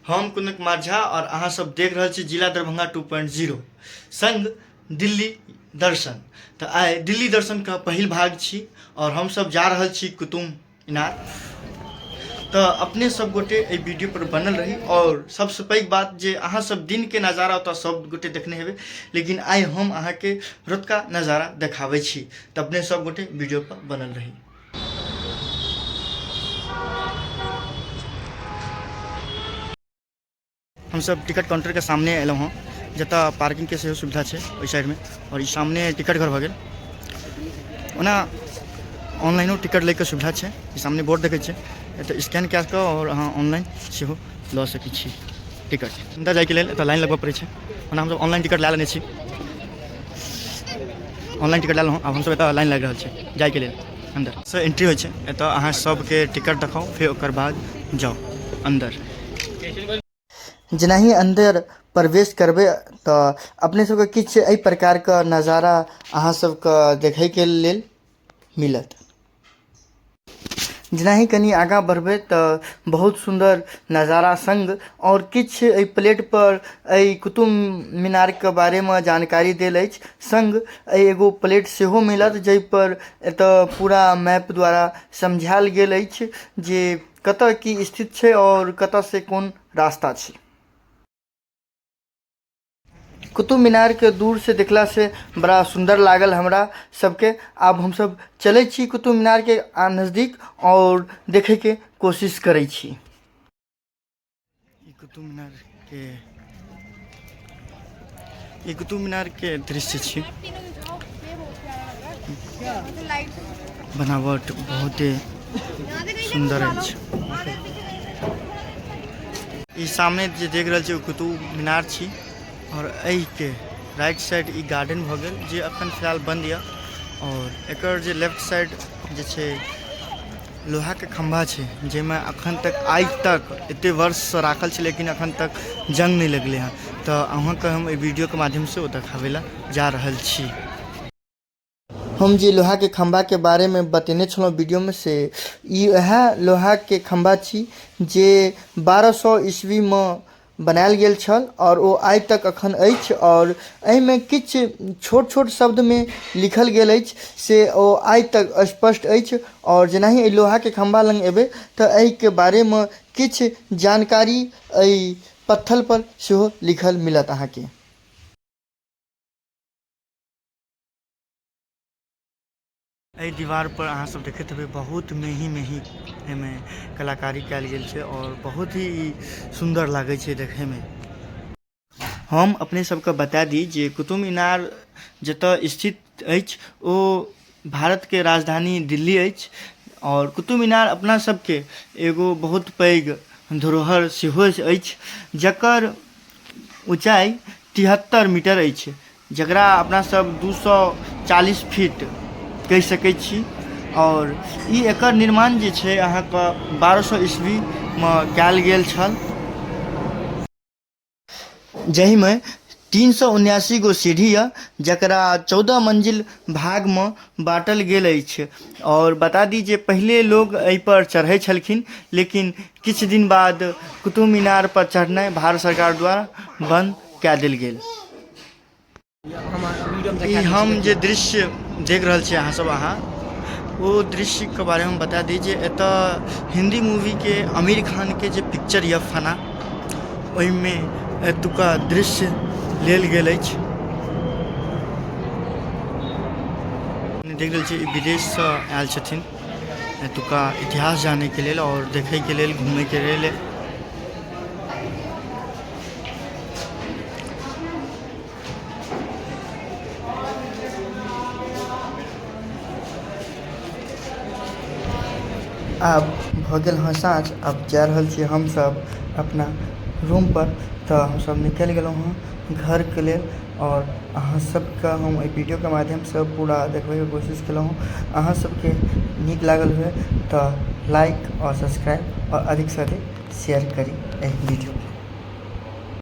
हम कुंदन कुमार झा और अहाँ सब देख रहल छी जिला दरभंगा 2.0 संग दिल्ली दर्शन। तऽ आइ दिल्ली दर्शन के पहिल भाग छी और हम सब जा रहल छी कुतुब मीनार। तऽ अपने सब गोटे एहि वीडियो पर बनल रही और सबसे पैघ बात जे अहाँ सब दिन के नजारा ओतऽ सब गोटे देखने हेबै, लेकिन आइ हम अहाँके रतुका नजारा देखाबै छी। तऽ अपने सब गोटे वीडियो पर बनल रही। हमसब टिकट काउंटर के सामने एलहुँ हँ, जतऽ पार्किंग के सेहो सुविधा छै ओहि साइड में, और ई सामने टिकट घर भऽ गेल। ओना ऑनलाइनो टिकट लैके सुविधा छै, ई सामने बोर्ड देखै छियै, एतऽ स्कैन कए कऽ और अहाँ ऑनलाइन सेहो लऽ सकै छी टिकट। अन्दर जाइके लेल एतऽ लाइन लगबऽ पड़ै छै। ओना हमसब ऑनलाइन टिकट लए लेने छी, ऑनलाइन टिकट लए लेलहुँ, आब हमसब एतऽ लाइन लागि रहल छै जाइके लेल। अन्दर से एंट्री होइ छै, एतऽ अहाँ सबके टिकट देखाउ, फेर ओकर बाद जाउ अन्दर। जेनाही अन्दर प्रवेश करबै तऽ अपने सबके किछु एहि प्रकारके नजारा अहाँ सबके देखैके लेल मिलत। जेनाही कनि आगाँ बढ़बै तऽ बहुत सुन्दर नजारा सङ्ग आओर किछु एहि प्लेटपर एहि कुतुब मीनारके बारेमे जानकारी देल अछि। सङ्ग एहि एगो प्लेट सेहो मिलत जाहिपर एतऽ पूरा मैप द्वारा समझायल गेल अछि जे कतऽ की स्थित छै आओर कतऽसँ कोन रास्ता छै। कुतुब मीनारके दूरसँ देखलासँ बड़ा सुन्दर लागल हमरा सबके। आब हमसब चलै छी कुतुब मीनारके नजदीक आओर देखैके कोशिश करै छी। ई कुतुब मीनार के ई कुतुब मीनार के दृश्य छी। बनावट बहुते सुन्दर अछि। ई सामने जे देख रहल छी ओ कुतुब मीनार छी और एहि के राइट साइड ई गार्डन भऽ गेल जे अखन फिलहाल बंद यऽ, और एकर जे लेफ्ट साइड जे छै लोहा के खम्भा छै जाहिमे अखन तक आइ तक एते वर्ष से राखल छै, लेकिन अखन तक जंग नहि लगलै हँ। तऽ अहाँके हम एहि वीडियो के माध्यम से ओ देखाबै लए जा रहल छी। हम जे लोहाके खम्भाके बारेमे बतेने छलहुँ वीडियोमे, से ई वएह लोहाके खम्भा छी जे 1200 ईस्वीमे बनायल गेल छल आओर ओ आइ तक अखन अछि। आओर एहिमे किछु छोट छोट शब्दमे लिखल गेल अछि से ओ आइ तक स्पष्ट अछि। आओर जेनाही एहि लोहाके खम्भा लग एबै तऽ एहिके बारेमे किछु जानकारी एहि पत्थलपर सेहो लिखल मिलत अहाँके। एहि दीवार पर अहाँ सब देखैत हेबै बहुत मेही मेही एहिमे कलाकारी कयल गेल छै और बहुत ही सुन्दर लागै छै देखै मे। हम अपने सबके बता दी जे कुतुब मीनार जतऽ स्थित अछि ओ भारत के राजधानी दिल्ली अछि, और कुतुब मीनार अपना सबके एगो बहुत पैघ धरोहर सेहो अछि जकर ऊँचाइ 73 मीटर अछि, जकरा अपना सब 240 फीट कहि सकै छी। आओर ई एकर निर्माण जे छै अहाँके 1200 ईस्वीमे कयल गेल छल, जाहिमे 379 गो सीढ़ी यऽ जकरा 14 मंजिल भागमे बाँटल गेल अछि। आओर बता दी जे पहिले लोग एहिपर चढ़ै छलखिन, लेकिन किछु दिन बाद कुतुब मीनार पर चढ़नाइ भारत सरकार द्वारा बन्द कए देल गेल। ई हम जे दृश्य देख रहल छी अहाँ सब, अहाँ ओ दृश्यके बारेमे बता दी जे एतऽ हिन्दी मूवीके आमिर खानके जे पिक्चर यऽ फना, ओहिमे एतुका दृश्य लेल गेल अछि। देख रहल छी ई विदेशसँ आयल छथिन एतुका इतिहास जानैके लेल आओर देखैके लेल, घुमैके लेल। आब भऽ गेल हँ साँझ, आब जा रहल छी हमसब अपना रूमपर। तऽ हमसब निकलि गेलहुँ हँ घरके लेल आओर अहाँ सबके हम एहि वीडियोके माध्यमसँ पूरा देखबैके कोशिश केलहुँ हँ। अहाँ सबके नीक लागल हुए तऽ लाइक आओर सब्सक्राइब आओर अधिकसँ अधिक शेयर करी एहि वीडियोके।